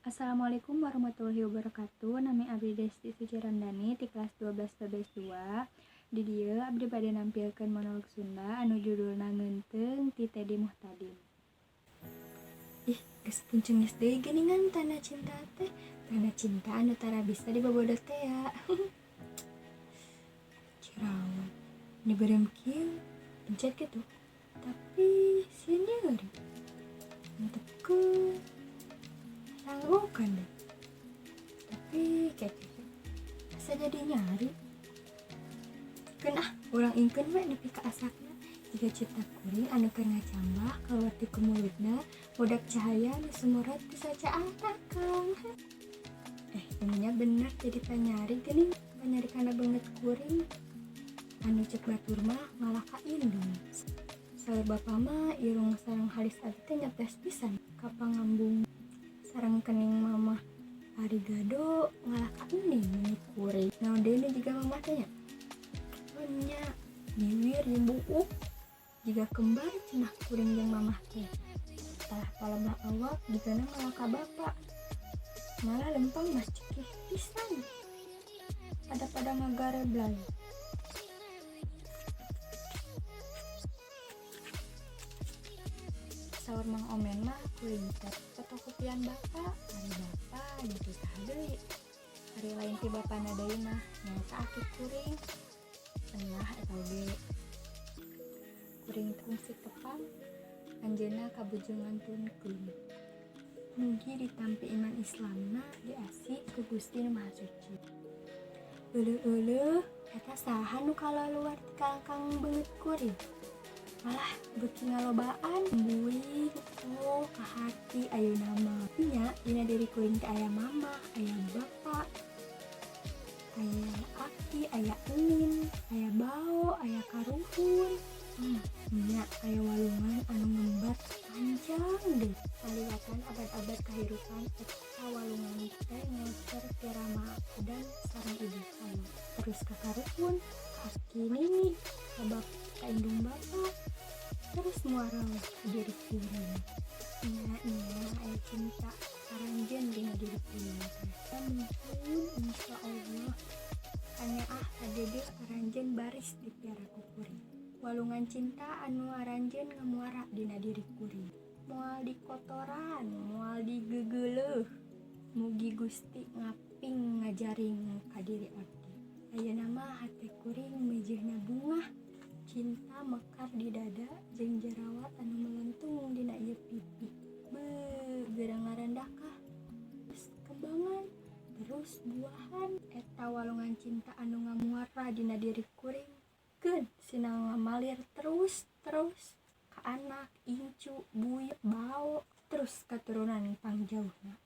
Assalamualaikum warahmatullahi wabarakatuh. Nami abdi Desti Suci Ramdhani ti kelas 12 PBS 2. Di dieu abdi bade nampilkeun monolog Sunda anu judulna Ngeunteung ti Teddy Muhtadin. Ih, geus puncenges deui geuningan tanda cinta teh. Tanda cinta anu tara bisa dibobodo teh ya. Jerawat. Ini beureum kieu pencet gitu. Tapi sieun nyeri. Antepkeun. Sanggukan deh. Tapi kayak gitu. Asa jadi nyari. Keun ah, urang ingkeun we nepi ka asakna. Jiga cinta kuring anu keur ngacambah kaluar ti mulutna, bodak cahaya nu sumorot ti sacaah kang. Eh, ininya bener jadi panyari geuning, panyari kana beungeut kuring. Anu cek batur mah ngalah ka indung. Saur bapa mah irung sareng halis abi teh nyepes pisan ka pangambung. Sareng kening mamah arigado ngalah ka ening meni kuring. Naon deui nu jiga mamah teh nya? Oh nya, biwir jeung buuk. Jiga kembar cenah kuring jeung mamah teh. Tah palebah awak jigana ngalah ka bapa. Malah lempang mah cekih pisan. Pada-pada ngagareblay. Saur Mang Omen mah kuring teh fotokopian bapa, ari bapa jadi saha deui. Ari lain ti bapana deui mah nyaeta aki kuring. Cenah eta oge. Kuring kungsi tepang, anjeunna kabujung ngantunkeun. Mugi ditampi iman Islamna diasih ku Gusti Nu Maha Suci. Euleuh-euleuh eta saha nu kalaluar ti kalangkang beungeut kuring? Alah, beuki ngalobaan buing. Oh, kaharti ayeuna mah. Nya dina diri kuring teh aya mamah, aya bapa, aya aki, aya enin, aya bao, aya karuhun. Nya aya walungan anu ngembar panjang deui. Kaliwatan abad-abad kahirupan eta walungan teh ngocer ti Rama Adam sareng Ibu Hawa. Terus ka karuhun, ka aki nini, ka ka indung bapa, terus muara we ka diri kuring. Nya nya aya cinta aranjeun dina diri kuring teh. Muhun insyaallah kanyaah ka deudeuh aranjeun baris dipiara ku kuring. Walungan cinta anu aranjeun ngamuara dina diri kuring. Moal dikotoran, moal digegeuleuh. Mugi Gusti ngaping ngajaring ka diri abdi. Ayeuna mah hate kuring meujeuhna bungah. Cinta mekar di dada jeung jerawat anu melentung dina ieu pipi. Beuh, geura ngarandakah. Terus kembangan, terus buahan. Eta walungan cinta anu ngamuara dina diri kuring. Keun sina ngamalir terus terus ka anak, incu, buyut, bao, terus katurunan pangjauhna.